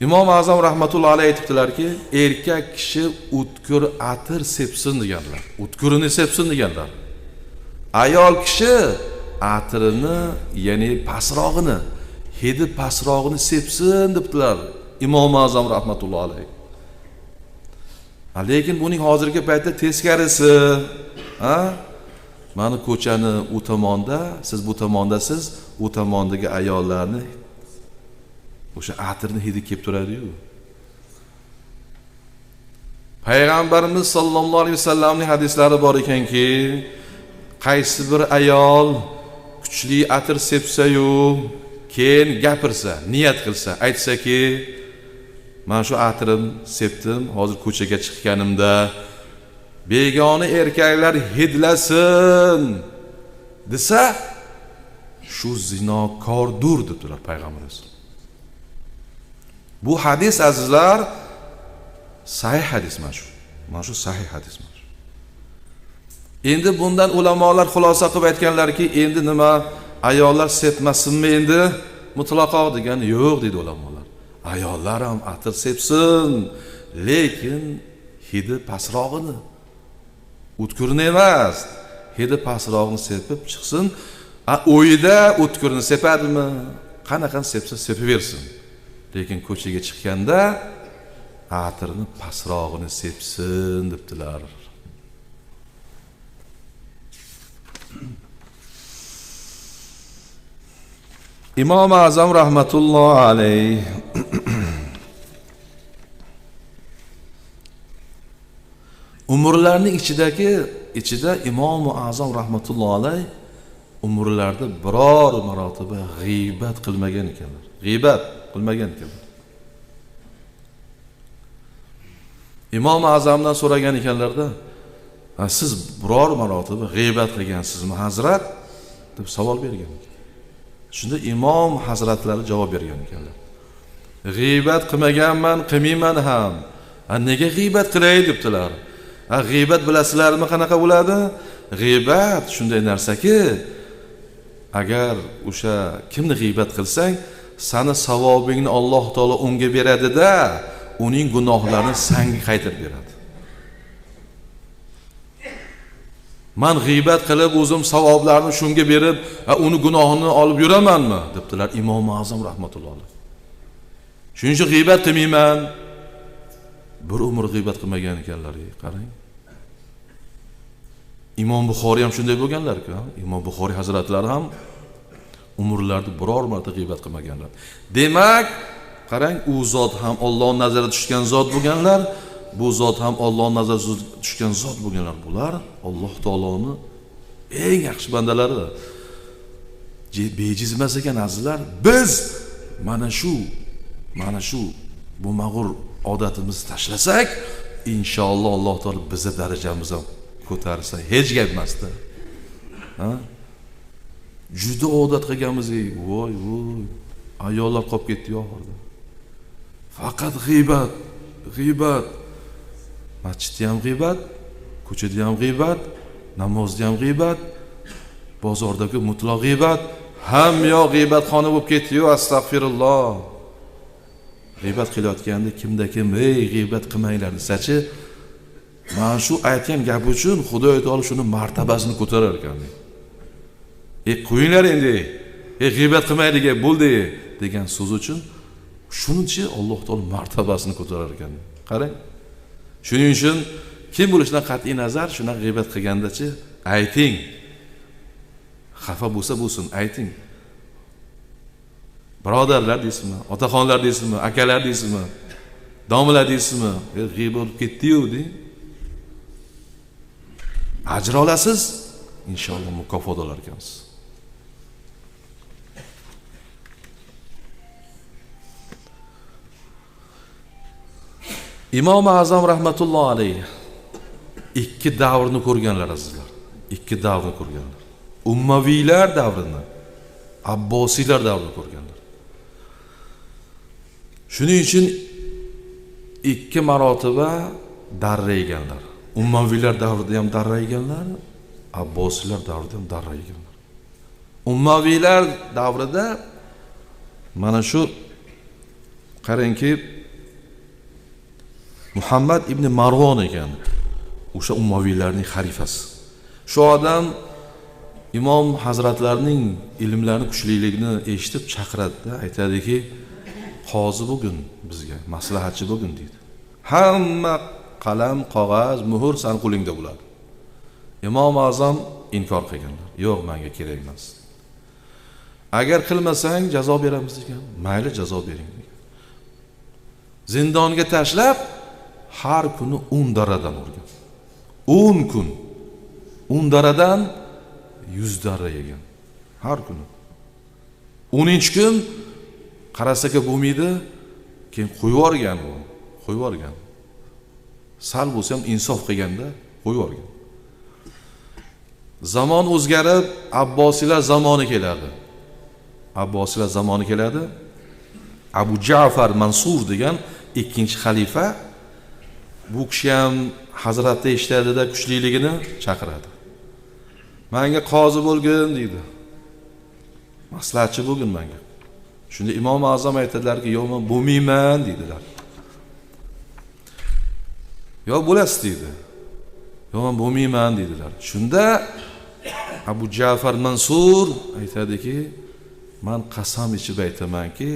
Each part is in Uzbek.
Imom Azam rahmatullohi alayhi aytibdilarki, erkak kishi o'tkir atir sepsin deganlar. O'tkirini sepsin deganlar. Ayol kishi atirini, ya'ni pasrog'ini, hidi pasrog'ini sepsin debdilar Imom Azam rahmatullohi alayhi. Lekin buning hozirgi paytda teskarisi, ha? Mana ko'chani u tomonda, siz bu tomondasiz, u tomondagi ayollarni o'sha atirni hidi kelib turadi-yu. Payg'ambarimiz sollallohu alayhi vasallamning hadislari bor ekanki, qaysi bir ayol kuchli atir sepsa-yu, keyin gapirsa, niyat qilsa, aytsaki, men shu atirim sepdim, hozir ko'chaga chiqqanimda begona erkaklar hidlasin desa, shu zinokordir debdilar payg'ambarimiz. Bu hadis azizlar sahih hadis mana shu. Mana shu sahih hadis mana shu. Endi bundan ulamolar xulosa qilib aytganlarki, endi nima ayollar sepmasinmi endi mutlaqo degan yo'q deydi ulamolar. Ayollar ham atir sepsin, lekin hidi pasrog'ini, o'tkirini emas, hidi pasrog'ini sepib chiqsin. O'yida o'tkirini sepadimi? Qanaqa sepsa sepaversin. Lekin ko'chaga chiqqanda atirni pasrog'ini sepsin debdilar. Imom Azam rahmatullohi alayh umrlarining ichida Imom Azam rahmatullohi alayh umrlarida biror marotaba g'iybat qilmagan ekanlar. G'iybat qilmagan ekanlar. Imom Azamdan so'ragan ekanlarda, siz biror marotaba g'iybat qilgansizmi hazrat deb savol bergan ekan. Shunda imom hazratlari javob bergan ekanlar. G'iybat qilmaganman, qilmayman ham. Nega g'iybat qilay debdilar. G'iybat bilasizlarmi qanaqa bo'ladi? G'iybat shunday narsaki, agar o'sha kimni g'iybat qilsang, sani savobingni Alloh taolo unga beradi-da, uning gunohlarini sanga qaytarib beradi. Man g'iybat qilib o'zim savoblarni shunga berib, uni gunohini olib yuramanmi debdilar Imom Azam rahmatullohi alayh. Shuning uchun g'iybat qilmayman. Bir umr g'iybat qilmagan ekanlar, qarang. Imom Buxoriy ham shunday bo'lganlar-ku. Imom Buxoriy hazratlari ham umrlarida biror marta g'iybat qilmaganlar. Demak, qarang, u zot ham Alloh nazarida tushgan zot bo'lganlar, bu zot ham Alloh nazarida tushgan zot bo'lganlar. Bular Alloh taoloning eng yaxshi bandalari. Bejiz emas ekan azizlar. Biz mana shu bo'lmag'ur odatimizni tashlasak, inshaalloh Alloh taolo bizni darajamizni ko'tarsa, hech gap emasdi. Ha? Juda odat qilganmiz, voy voy, ayollar qolib ketdi oxirida. Faqat g'iybat, g'iybat. Masjidda ham g'iybat, ko'chada ham g'iybat, namozda ham g'iybat, bozordagi mutlaq g'iybat, hamma yoq g'iybatxona bo'lib ketdi-yu, astag'firulloh. G'iybat qilayotganda kimda kim ey g'iybat qilmanglar desachi, mana shu aytgan gap uchun Xudo taolo shuni martabasini ko'tarar ekan. Qo'yinglar endi, g'iybat qilmaylik, bo'ldi degan so'z uchun shuncha Alloh taolo martabasini ko'tarar ekan. Qarang. Shuning uchun kim bo'lishidan qat'iy nazar shunaqa g'iybat qilgandachi ayting. Xafa bo'lsa bo'lsin, ayting. Birodarlar deysizmi, otaxonlar deysizmi, akalar deysizmi, domla deysizmi, g'iybat bo'lib ketdi-yu deng. Ajr olasiz, inshaalloh mukofot olar ekansiz. Imom Azam rahmatullohi alayhi ikki davrni ko'rganlar azizlar. Ikki davrni ko'rganlar. Ummaviylar davrini, Abbosiylar davrini ko'rganlar. Shuning uchun ikki marotaba darra yeganlar. Ummaviylar davrida ham darra yeganlar, Abbosiylar davrida ham darra yeganlar. Ummaviylar davrida mana shu Qarangki, Muhammad ibn Marvon ekan, o'sha Ummaviylarning xalifasi. Shu odam imom hazratlarining ilmlarini kuchliligini eshitib chaqiradida, aytadiki, qozi bugun bizga, maslahatchi bugun deydi. Hamma qalam, qog'oz, muhr san qo'lingda bo'ladi. Imom Azam inkor qilganlar. Yo'q, menga kerak emas. Agar qilmasang jazo beramiz degan. Mayli, jazo bering degan. Zindonga tashlab har kuni 10 daradan urgan. 10 kun 10 daradan 100 dara yegan. Har kuni. 10-kun qarasaka bo'lmaydi, keyin qo'yib yuborgan u, qo'yib yuborgan. Sal bo'lsa ham insof qilganda qo'yib yuborgan. Zamon o'zgarib, Abbosiylar zamoni keladi. Abbosiylar zamoni keladi. Abu Ja'far Mansur degan ikkinchi xalifa, bu kishi ham hazratda eshitadida kuchliligini chaqiradi. Menga qozi bo'lgin deydi. Maslahatchi bo'lgin menga. Shunda Imom Azam aytadilarki, yo'q, men bo'lmayman deydilar. Yo'q, bo'lasiz deydi. Yo'q, men bo'lmayman deydilar. Shunda Abu Ja'far Mansur aytadiki, men qasam ichib aytamanki,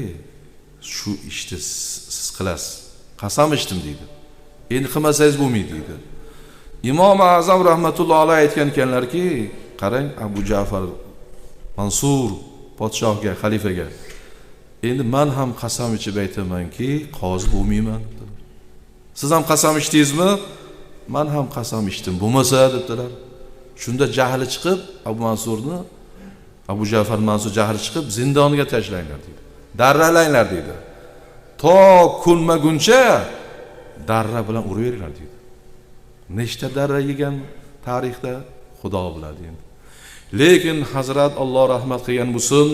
shu ishni siz qilasiz. Qasam ichdim deydi. Endi qilmasangiz bo'lmaydi deydi. Imom Azam rahmatullohi alayhi aytgan ekanlarki, qarang Abu Ja'far Mansur podshohga, xalifaga, endi men ham qasam ichib aytamanki, qozi bo'lmayman. Siz ham qasam ichdingizmi? Men ham qasam ichdim. Bo'lmasa debdilar. Shunda jahli chiqib Abu Mansurni, Abu Ja'far Mansur jahli chiqib zindonga tashlanglar deydi. Darralanglar deydi. To kunmaguncha darra bilan uraveringlar deydi. Nechta darra yegan tarixda Xudo biladi endi. Lekin Hazrat Alloh rahmat qilgan bo'lsin,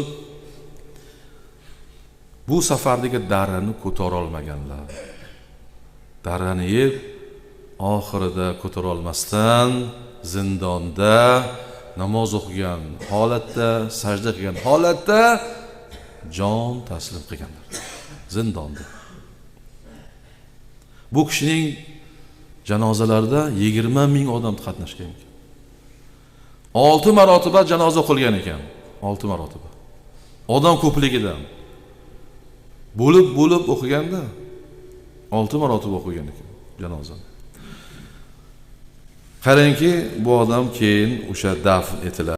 bu safardagi darrani ko'tara olmaganlar. Darrani yeb oxirida ko'tara olmasdan zindonda namoz o'qigan holatda, sajda qilgan holatda jon taslim qilganlar. Zindonda. Bu kishining janozalarida 20 ming odam qatnashgan ekan. 6 marotaba janoza o'qilgan ekan. 6 marotaba. Odam ko'pligidan bo'lib-bo'lib o'qiganda 6 marotaba o'qigan ekan janozani. Qarangki, bu odam keyin o'sha dafn etiladi.